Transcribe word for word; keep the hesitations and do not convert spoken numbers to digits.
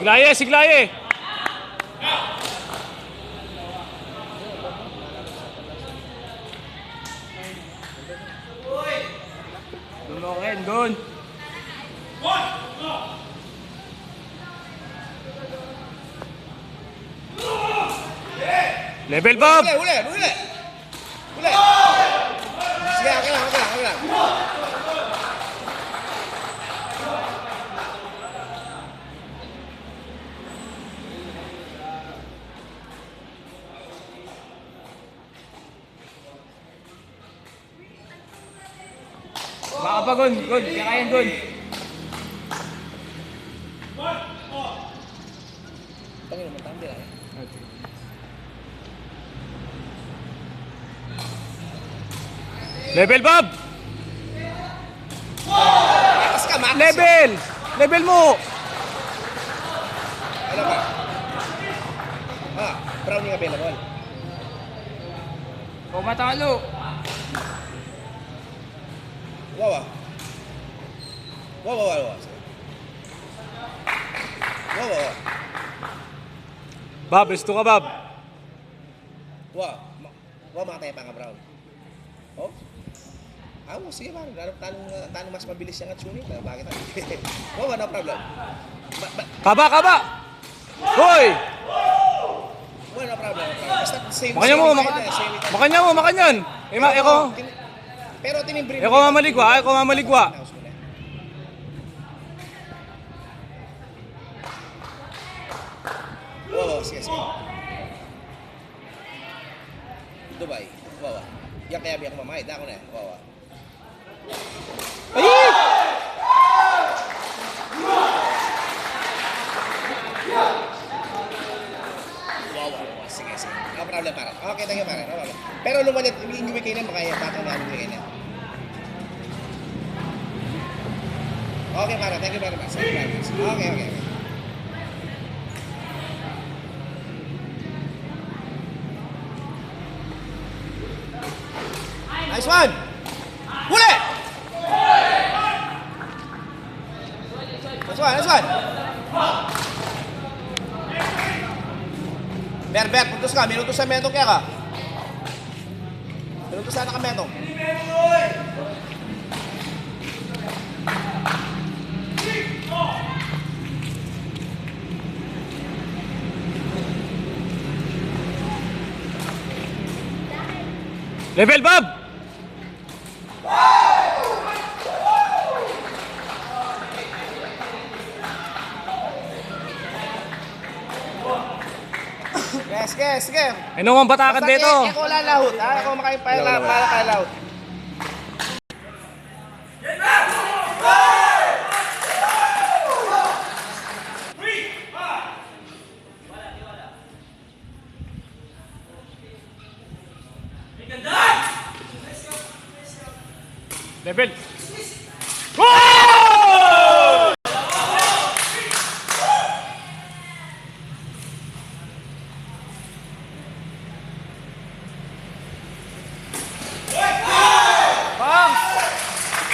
Siglaye, siglaye. Dun, Loren, dun. Level, Bob! Uli, uli, uli! Uli! Sige, okay lang, okay lang, okay lang. Baka pa, Gon, Gon, kaya yan, Gon. Tangin naman, tangin, ah. Level, Bob! Makas ka, makas ka. Level! Level mu! Ano ba? Ah, brown yung available. Kung matalo. Wawa. Wawa, wawa, wawa. Wawa, wawa. Bob, resto ka, Bob. Wa, ma-, wa, matay pa nga, brown. Oh? Ah, oh, sige, pare. Tanong, tanong, ah, tanong mas mabilis yang atsuni. Kaya bakit? Wawa, no problem. Ba-, ba-, Kaba, kaba! Hoy! Wala, no problem, no problem. Basta same, Makanyan same mo, line, maka-, eh, same line. Makanyan mo, makanyan. Eh, ma-, Pero eko, tin-, pero tinimbre mo eko rin. Mamaligwa, eko mamaligwa. Oo, sige, sige. Dubai, wawa. Yang kaya biyak mamay, dako na, wawa. Ay! Wawa, wawa. Sige, sige. No problem, pare. Okay, thank you, pare. No problem. Pero lumanyad, inuwi kayo na, makaya, baka na, inuwi kayo na. Okay, pare. Thank you very much. Thank you very much. Okay, okay, okay. Nice one! Huli! Nice one, nice one! Ber, Ber, puntos ka. Minutos na Metong kaya ka. Minutos na ka, Metong. Level, Bob! Yes, yes, yes. Ay, nung ang batakan Basta dito. E-, eko lang lahut, ha? Eko makain pa Wala, wala, wala. Para kay lahut. Level.